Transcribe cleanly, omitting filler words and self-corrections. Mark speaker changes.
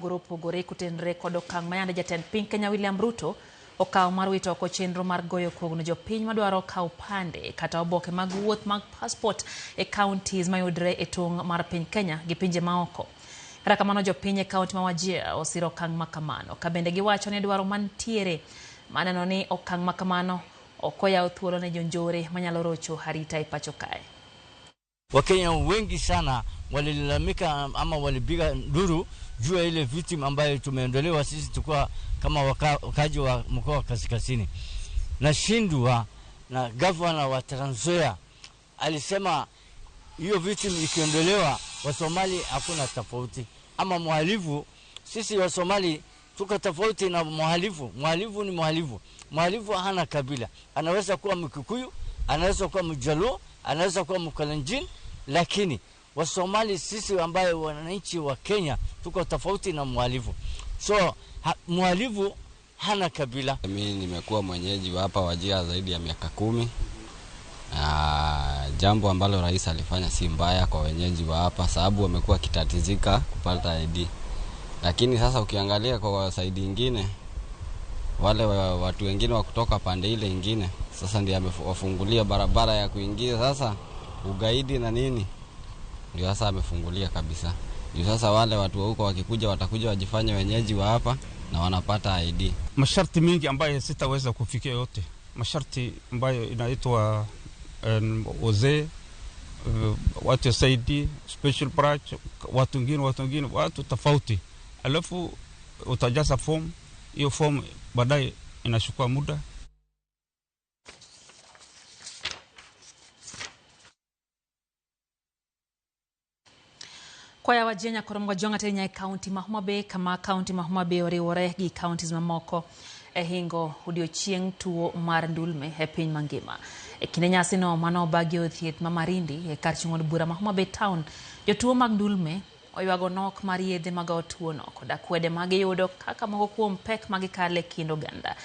Speaker 1: Mopogore opogore kotenore kod okang' ma yande jatend piny Kenya William Ruto okawo mar wito oko chenro mar goyo kogno jopiny madwaro kawo pande kata oboke mag wuoth mag passport e counties mayudre e tong' mar piny Kenya gi pinje maoko. Kata kamano jopiny e kaunti ma Wajir osiro okang' ma kamano ka bende giwacho ni dwaro mantiere maneno ni okang' ma kamano ok oyaw thuolo ne jonjore manyalo rocho arita e pacho kae.
Speaker 2: Wakenya wengi sana walilalamika ama walipiga nduru juu ya ile victim ambayo tumeondolewa sisi tukiwa kama wakaji wa mkoa wa Kaskazini. Nashindwa na gavana wa Trans Nzoia alisema hiyo victim ikiondolewa Wasomali hakuna tofauti ama mhalifu. Sisi Wasomali tuko tofauti na mhalifu. Mhalifu ni mhalifu, mhalifu hana kabila, anaweza kuwa Mkikuyu, anaweza kuwa Mjaluo, anaweza kuwa Mkalenjin, lakini Wasomali sisi ambaye wananchi wa Kenya tuko tofauti na mhalifu. So mhalifu hana kabila.
Speaker 3: Mimi nimekuwa mwenyeji wa hapa Wajir zaidi ya miaka 10. Na jambo ambalo rais alifanya si mbaya kwa wenyeji wa hapa, sababu wamekuwa kitatizika kupata ID. Lakini sasa ukiangalia kwa saidi nyingine, wale watu wengine wa kutoka pande ile nyingine sasa ndiye amewafungulia barabara ya kuingia sasa ugaidi na nini. Ndio sasa amefungulia kabisa. Ndio sasa wale watu wa huko wakikuja watakuja wajifanye wenyeji wa hapa na wanapata ID.
Speaker 4: Masharti mingi ambayo sitaweza kufikia yote. Masharti ambayo inaitwa wazee, watu wa saidi, special branch, watu wengine, watu tofauti. Alafu utajaza form, hiyo form baadaye inachukua muda.
Speaker 1: Kwaya Wajir Nyakoromgo Jong'a Terinya e kaunti ma Homa Bay kama kaunti ma Homa Bay oriwore gi counties mamoko e hingo odiochieng' tuo mar ndulme e piny mangima. E kinde nyasino mano obagi od thieth ma Marindi e kar chung' od bura ma Homa Bay town, jotuo mag ndulme oywago nok mar yedhe mag tuono kod akwede magiyudo kaka moko kuom pek magikale kind oganda.